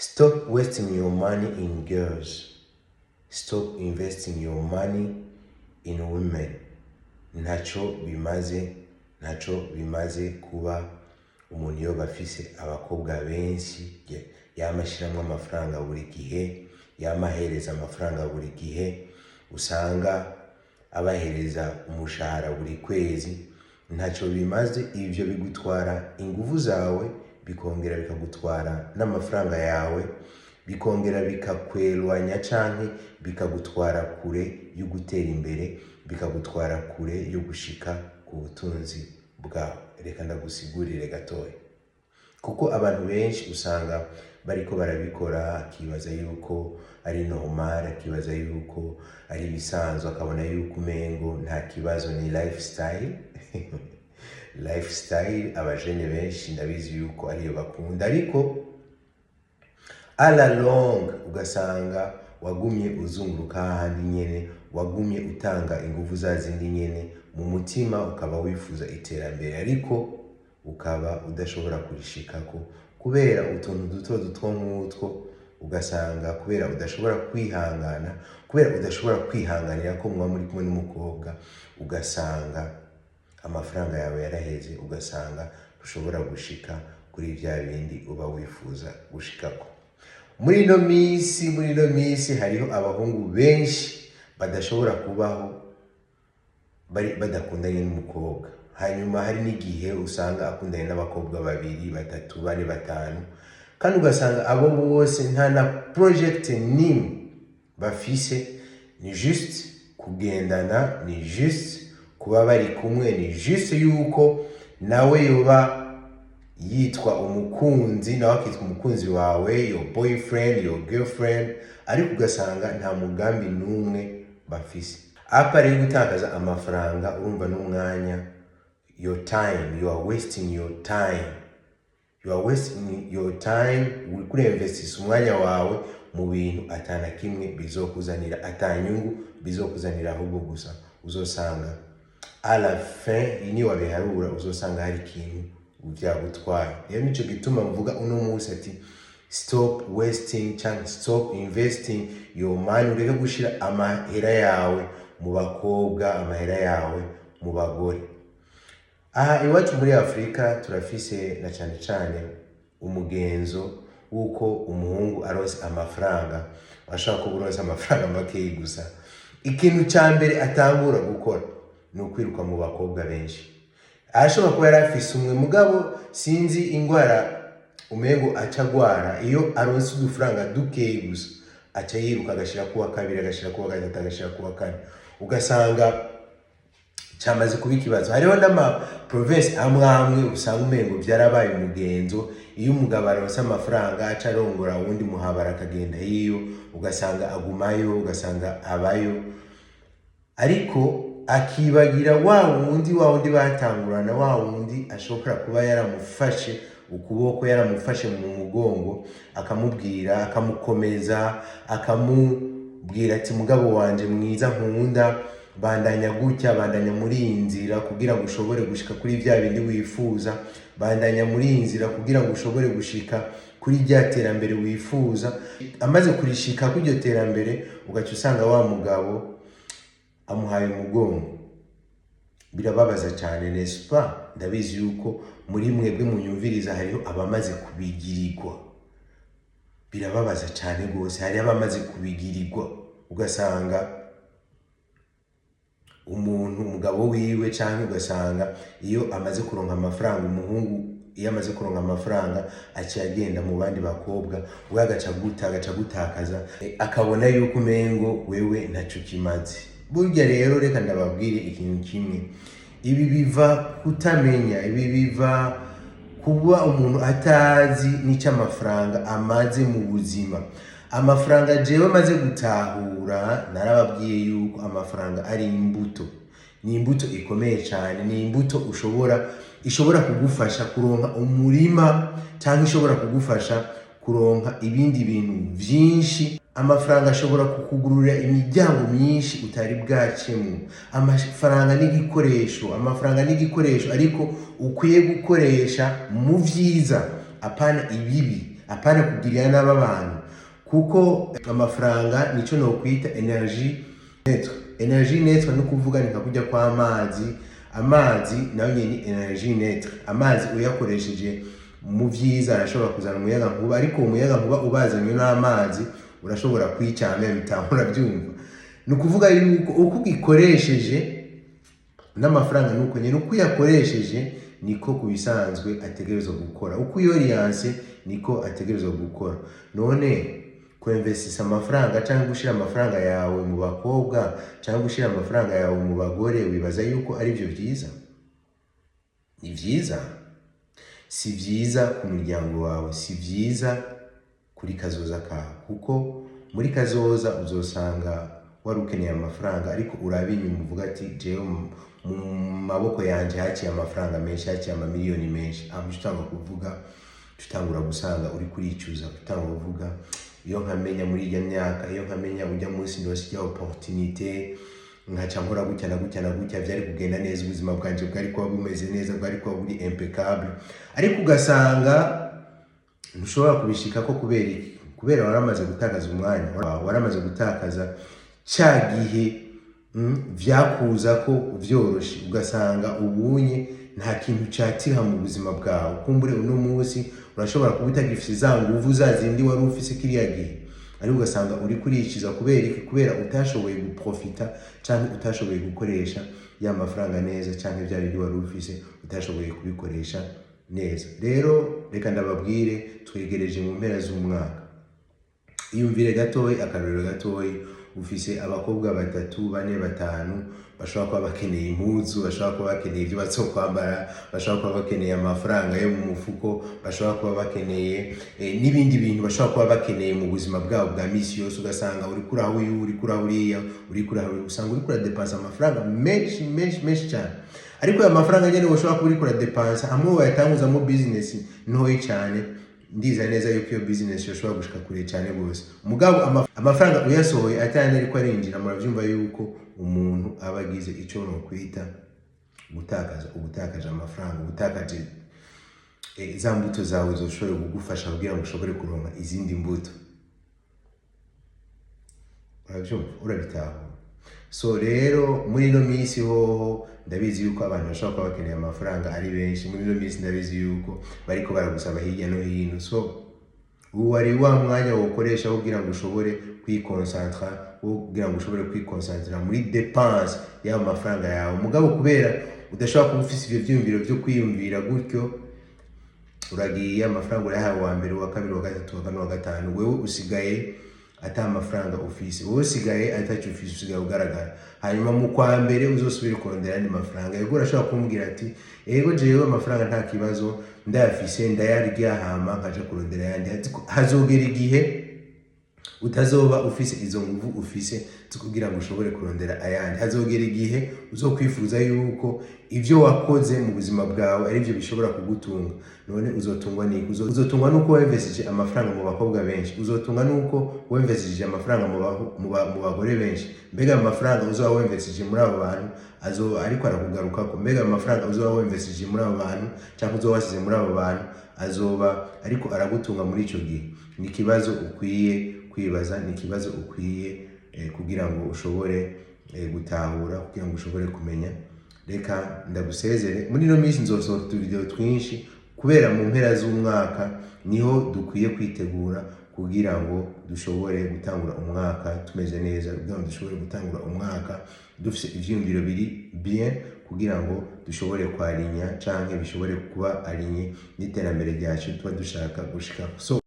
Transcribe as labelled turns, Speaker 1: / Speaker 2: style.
Speaker 1: Stop wasting your money in girls. Stop investing your money in women. Ntaco bimaze, ntaco bimaze kuba umuntu yoba afise abakobwa benshi, yama ashiramwo amafaranga buri gihe, yama ahereza amafaranga buri gihe, usanga abahereza umushahara buri kwezi. Ntaco bimaze. Ivyo bigutwara inguvu zawe, bikongera bikagutwara n'amafaranga yawe, bikongera bikakwelwanya canke bikagutwara kure yo gutera imbere, bikagutwara kure yo gushika ku butunzi bwawe. Reka ndagusigurire gatoya, kuko abantu benshi usanga bariko barabikora, akibaza yuko ari normal, akibaza yuko ari ibisanzwe, akabona yuko umengo nta kibazo, ni lifestyle. Lifestyle abajene benshi ndabizi yuko ariyo bakunda, ariko à la longue ugasanga wagumye uzunguruka hahandi nyene, wagumye utanga inguvu za zindi nyene. Mu mutima ukaba wifuza iterambere, ariko ukaba udashobora kurishikako kubera utuntu duto duto nk'utwo. Ugasanga kubera udashobora kwihangana, kubera udashobora kwihanganira ko muba muri kumwe n'umukobwa, ugasanga amafaranga yawe yaraheze, ugasanga ntushobora gushika kuri vya bindi uba wifuza gushikako. Muri ino minsi hariho abahungu benshi badashobora kubaho bari badakundanye n'umukobwa. Hanyuma hari n'igihe usanga akundanye n'abakobwa babiri, batatu, bane, batanu, kandi ugasanga abo bose nta na projet n'imwe bafise. Ni juste kugendana, ni juste kuba bari kumwe, ni juste yuko nawe yoba yitwa umukunzi, nawe akitwa umukunzi wawe, your boyfriend, your girlfriend, ariko ugasanga nta mugambi n'umwe bafise à part yo gutakaza amafaranga, urumva, n'umwanya, your time. You are wasting your time, you are wasting your time. Uriko urinvestisa umwanya wawe mu bintu atana kimwe bizokuzanira, atanyungu bizokuzanira, ahubwo gusa uzosanga à la fin, niyo wabiharura, uzosanga hari ikintu vyagutwaye. Rero nico gituma mvuga uno munsi ati stop wasting canke stop investing your money. Ureke gushira amahera yawe mu bakobwa, amahera yawe mu bagore. Aha iwacu muri Afurika turafise na cane cane umugenzo w'uko umuhungu aronse amafaranga, washaka kuba uronse amafaranga makeyi gusa, ikintu ca mbere atangura gukora ni ukwiruka mu bakobwa benshi. Arashobora kuba yari afise umwe, mugabo sinzi ingwara umengo aca agwara, iyo aronse udufaranga dukeyi gusa aca yiruka, agashira kuwa kabiri, agashira kuwa gatatu, agashira kuwa kane, ugasanga cyamaze kuba ikibazo. Hariho n'ama province amwe amwe usanga umengo byarabaye umugenzo, iyo umugabo aronse amafaranga aca arongora uwundi muhabara, akagenda hiyo, ugasanga agumayo, ugasanga abayo, ariko akibagira wa wundi batangurana, wa wundi ashobora kuba yaramufashe ukuboko, yaramufashe mu mugongo, akamubwira, akamukomeza, akamubwira ati: "Mugabo wanje mwiza nkunda, bandanya gutya, bandanya muri iyi nzira kugira ngo ushobore gushika kuri bya bindi wifuza, bandanya muri iyi nzira kugira ngo ushobore gushika kuri rya terambere wifuza." Amaze kurishika kuri iryo terambere, ugaca usanga wa mugabo amuhaye umugongo. Birababaza cyane, n'est-ce pas? Ndabizi yuko muri mwebwe munyumviriza hariho abamaze kubigirirwa. Birababaza cyane rwose. Hariho abamaze kubigirirwa, ugasanga umuntu, umugabo wiwe, cyangwa ugasanga iyo amaze kuronka amafaranga, umuhungu iyo amaze kuronka amafaranga aciye agenda mu bandi bakobwa, we agaca guta, agaca gutakaza, akabona yuko umengo wewe ntaco kimaze. Burya rero reka ndababwire ikintu kimwe: ibi biva kutamenya, ibi biva kuba umuntu atazi n'icyo amafaranga amaze mu buzima. Amafaranga, jewe maze gutahura, narababwiye yuko amafaranga ari imbuto, ni imbuto ikomeye cyane, ni imbuto ushobora ishobora kugufasha kuronka umurima cyangwa ishobora kugufasha kuronka ibindi bintu byinshi. Amafaranga ashobora kukugururira imiryango myinshi utari bwacemo. Amafaranga ni igikoresho, amafaranga ni igikoresho, ariko ukwiye gukoresha mu vyiza, apana ibibi. Apana kugirira nabi abantu, kuko amafaranga nico nokwita énergie neutre. Énergie neutre ni ukuvuga ni nka kurya kw'amazi. Amazi nayo nyene ni énergie neutre. Amazi uyakoresheje mu vyiza arashobora kuzana umuyaga nkuba, ariko uwo muyaga nkuba ubazanywe n'amazi urashobora kwica en même temps. Urabyumva? Ni ukuvuga yuko uko ugikoresheje n'amafaranga nuko nyene, uko uyakoresheje niko ku bisanzwe ategerezwa gukora, uko uyoriyanse niko ategerezwa gukora. None kuinvestisa amafaranga cyangwa gushyira amafaranga yawe mu bakobwa cyangwa gushyira amafaranga yawe mu bagore, wibaza yuko ari byo byiza? Ni byiza? Si byiza ku muryango wawe, si byiza kuri kazoza kawe, kuko muri kazoza uzosanga wari ukeneye amafaranga, ariko uraba inyuma uvuga ati: "Jewe mu maboko yanjye haciye amafaranga menshi, haciye amamiliyoni menshi." Aho utanga kuvuga, utangura gusanga uri kuricuza, utangura kuvuga: "Iyo nkamenya muri ijya myaka, iyo nkamenya ujya munsi ndose ijya opportunité, nkaca nkora gutya na gutya na gutya, byari kugenda neza, ubuzima bwanje bwari kuba bumeze neza, bwari kuba buri impeccable." Ariko ugasanga ntushobora kubishikako. Kubera iki? Kubera waramaze gutakaza umwanya, waramaze gutakaza cya gihe vyakuza ko vyoroshe. Ugasanga ubunye nta kintu catira mu buzima bwawe. Kumbure uno munsi urashobora kuba utagifise za nguvu za zindi wari ufise kiriya gihe, ariko ugasanga uri kuricuza. Kubera iki? Kubera utashoboye guprofita canke utashoboye gukoresha ya mafaranga neza, canke bya bindi wari ufise utashoboye kubikoresha neza. Rero reka ndababwire, twegereje mu mpera z'umwaka. Iyumvire gatoyi, akarorero gatoyi: ufise abakobwa batatu, bane, batanu bashobora kuba bakeneye impuzu, bashobora kuba bakeneye ibyo bazokwambara, bashobora kuba bakeneye amafaranga yo mu mufuko, bashobora kuba bakeneye n'ibindi bintu bashobora kuba bakeneye mu buzima bwabo bwa misi yose. Ugasanga uri kuri aho uyu, uri kuri aho uriya, uri kuri aho, usanga uri kuradepansa amafaranga menshi menshi menshi cyane. Ariko ayo mafaranga nyene ushobora kuba uri kuradepansa, amwe wayatanguzamo business ntoyi cyane, ndiza neza yuko iyo business yoshobora gushika kure cyane gose. Mugabo amafaranga uyasohoye atayandi ariko arinjira, muravyumva yuko umuntu aba agize ico nokwita gutakaza. Ubutakaje amafaranga, ubutakaje za mbuto zawe zoshobora kugufasha kugira ngo ushobore kuronka izindi mbuto. Urabyumva? Urabitahura? So rero muri ino minsi hoho ndabizi yuko abantu bashobora kuba bakeneye amafaranga ari benshi. Muri ino minsi ndabizi yuko bariko baragusaba hirya no hino. So ubu wari wa mwanya wokoresha kugira ngo ushobore kwikonsantra, kugira ngo ushobore kwikonsantira muri dépense y'ayo mafaranga yawe. Mugabo kubera udashobora kuba ufise ivyo vyiyumviro vyo kwiyumvira gutyo, uragiye, amafaranga urayahawe uwa mbere, uwa kabiri, uwa gatatu, uwa kane, uwa gatanu. Wewe usigaye ata mafaranga ufise, wowe usigaye ataco ufise, usigaye ugaragara. Hanyuma mu kwa mbere uzosubire kurondera andi mafaranga. Yego, urashobora kumbwira ati: "Ego, jewe amafaranga nta kibazo, ndayafise ndayarya, hama nkaja kurondera ayandi." Hazogera igihe utazoba ufise izo nguvu ufise zo kugira ngo ushobore kurondera ayandi. Hazogera igihe uzokwifuza yuko ivyo wakoze mu buzima bwawe ari byo bishobora kugutunga. None uzotungwa n'iki? Uzotungwa nuko wemvesije amafaranga mu bakobwa benshi? Uzotunga nuko wemvesije amafaranga mu bagore benshi? Mbega ayo mafaranga uzoba wemvesije muri abo bantu azoba ariko arakugarukako? Mbega ayo mafaranga uzoba wemvesije muri abo bantu cyangwa uzoba wasize muri abo bantu azoba ariko aragutunga muri ico gihe? Ni ikibazo ukwiye kwibaza, ni ikibazo ukwiye kugira ngo ushobore gutahura, kugira ngo ushobore kumenya. Reka ndagusezere. Muri ino minsi nzosohora utuvideo twinshi, kubera mu mpera z'umwaka niho dukwiye kwitegura kugira ngo dushobore gutangura umwaka tumeze neza, kugira ngo dushobore gutangura umwaka dufise ivyiyumviro biri bien, kugira ngo dushobore kwarinya canke bishobore kuba aligné n'iterambere ryacu tuba dushaka gushika. So